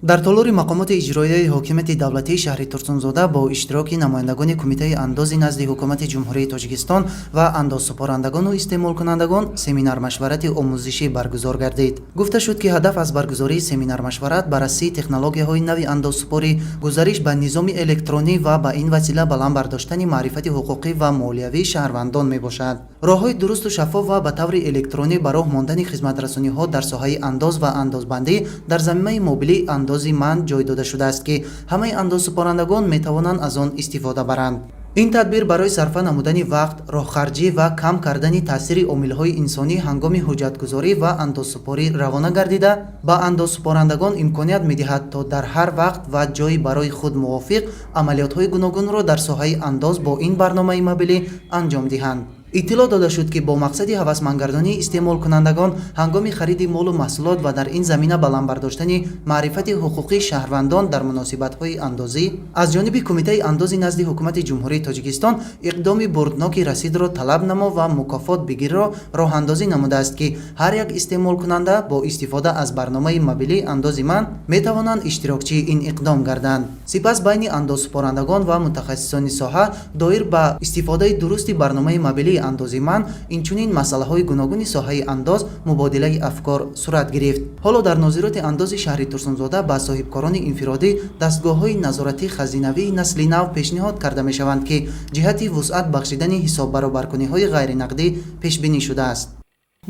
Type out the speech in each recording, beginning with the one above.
Дар толори мақомоти иҷроияи ҳокимияти давлатии шаҳри Турсунзода бо иштироки намояндагони Кумитаи андози назди Ҳукумати Ҷумҳурии Тоҷикистон ва андозсупорандагону истеъмолкунандагон семинар-машварати омӯзишӣ баргузор гардид. Гуфта шуд, ки ҳадаф аз баргузории семинар-машварат баррасии технологияҳои нави андозсупорӣ, гузариш ба низоми электронӣ ва ба ин васила баланд бардоштани маърифати ҳуқуқӣ ва молиявии шаҳрвандон мебошад. Роҳҳои дурусту шаффоф ва ба таври электронӣ ба роҳ мондани хизматрасониҳо дар соҳаи андоз ва андозбандӣ дар замимаи мобилии «Андози ман» ҷой дода шудааст, ки ҳамаи андозсупорандагон метавонанд аз он истифода баранд. Ин тадбир барои сарфа намудани вақт, роҳхарҷӣ ва кам кардани таъсири омилҳои инсонӣ ҳангоми ҳуҷҷатгузорӣ ва андозсупорӣ равона гардида, ба андозсупорандагон имконият медиҳад, то дар ҳар вақт ва ҷойи барои худ мувофиқ амалиётҳои гуногунро дар соҳаи андоз бо ин барномаи мобилӣ анҷом диҳанд. Иттилоъ дода шуд, ки бо мақсади ҳавасмандгардонии истеъмолкунандагон ҳангоми хариди молу маҳсулот ва дар ин замина баланд бардоштани маърифати ҳуқуқии шаҳрвандон дар муносибатҳои андозӣ аз ҷониби Кумитаи андози назди Ҳукумати Ҷумҳурии Тоҷикистон иқдоми бурдноки «Расидро талаб намо ва мукофот бигирро» роҳандозӣ намудааст, ки ҳар як истеъмолкунанда бо истифода аз барномаи мобилии «Андози ман» метавонанд иштирокчии ин иқдом гарданд. Сипас байни андозсупорандагон ва мутахассисони соҳа доир ба истифодаи дурусти барномаи мобилии «Андози ман», инчунин масъалаҳои гуногуни соҳаи андоз мубодилаи афкор сурат гирифт. Ҳоло дар нозироти андози шаҳри Турсунзода ба соҳибкорони инфиродӣ дастгоҳҳои назоратии хазинавии насли нав пешниҳод карда мешаванд, ки ҷиҳати вусъат бахшидани ҳисоббаробаркуниҳои ғайринақдӣ пешбинӣ шудааст.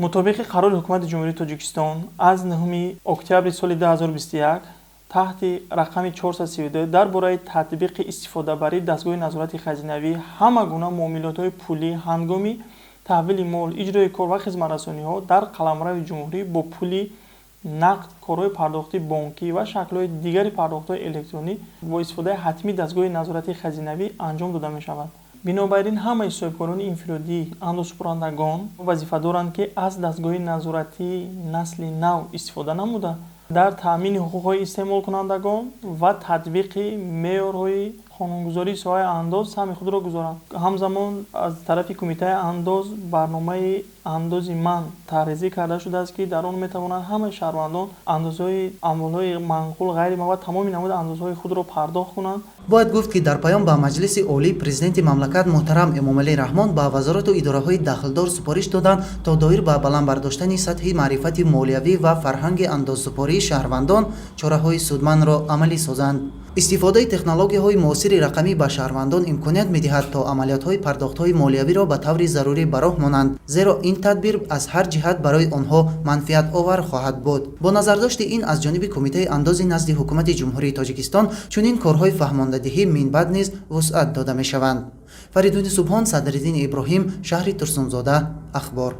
Мутобиқи қарори Ҳукумати Ҷумҳурии Тоҷикистон аз 9 октябри соли 2021 таҳти рақами 432 дар бораи татбиқи истифодабарии дастгоҳи назорати хазинавӣ, ҳама гуна муомилотҳои пулӣ ҳангоми таҳвили мол, иҷрои кор ва хизматрасониҳо дар қаламрави ҷумҳурӣ бо пули нақд, корҳои пардохти бонкӣ ва шаклҳои дигари пардохтҳои электронӣ бо истифодаи ҳатмии дастгоҳи назорати хазинавӣ анҷом дода мешавад. Бинобар ин, ҳамаи соҳибкорони инфиродӣ, андозсупорандагон вазифа доранд, ки аз дастгоҳи назоратии насли нав истифода намуда, дар таъмини ҳуқуқҳои истеъмолкунандагон ва татбиқи меъёрҳои қонунгузории соҳаи андоз саҳми худро гузоранд. Ҳамзамон, аз тарафи Кумитаи андоз барномаи «Андози ман» тарҳрезӣ карда шудааст, ки дар он метавонанд ҳамаи шаҳрвандон андозҳои амволҳои манқул, ғайриманқул ва тамоми намуди андозҳои худро пардохт кунанд. Бояд гуфт, ки дар паём ба Маҷлиси Олӣ Президенти мамлакат муҳтарам Эмомалӣ Раҳмон ба вазорату идораҳои дахлдор супориш доданд, то доир ба баланд бардоштани сатҳи маърифати молиявӣ ва фарҳанги андозсупории шаҳрвандон чораҳои судмандро амалӣ созанд. Истифодаи технологияҳои муосири рақамӣ ба шаҳрвандон имконият медиҳад, то амалиётҳои пардохтҳои молиявиро ба таври зарурӣ ба роҳ монанд, зеро ин тадбир аз ҳар ҷиҳат барои онҳо манфиатовар хоҳад буд. Бо назардошти ин, аз ҷониби Кумитаи андози назди Ҳукумати Ҷумҳурии Тоҷикистон чунин корҳои фаҳмондадиҳӣ минбаъд низ вусъат дода мешаванд. Фаридуни Субҳон, Садриддини Иброҳим, шаҳри Турсунзода, Ахбор.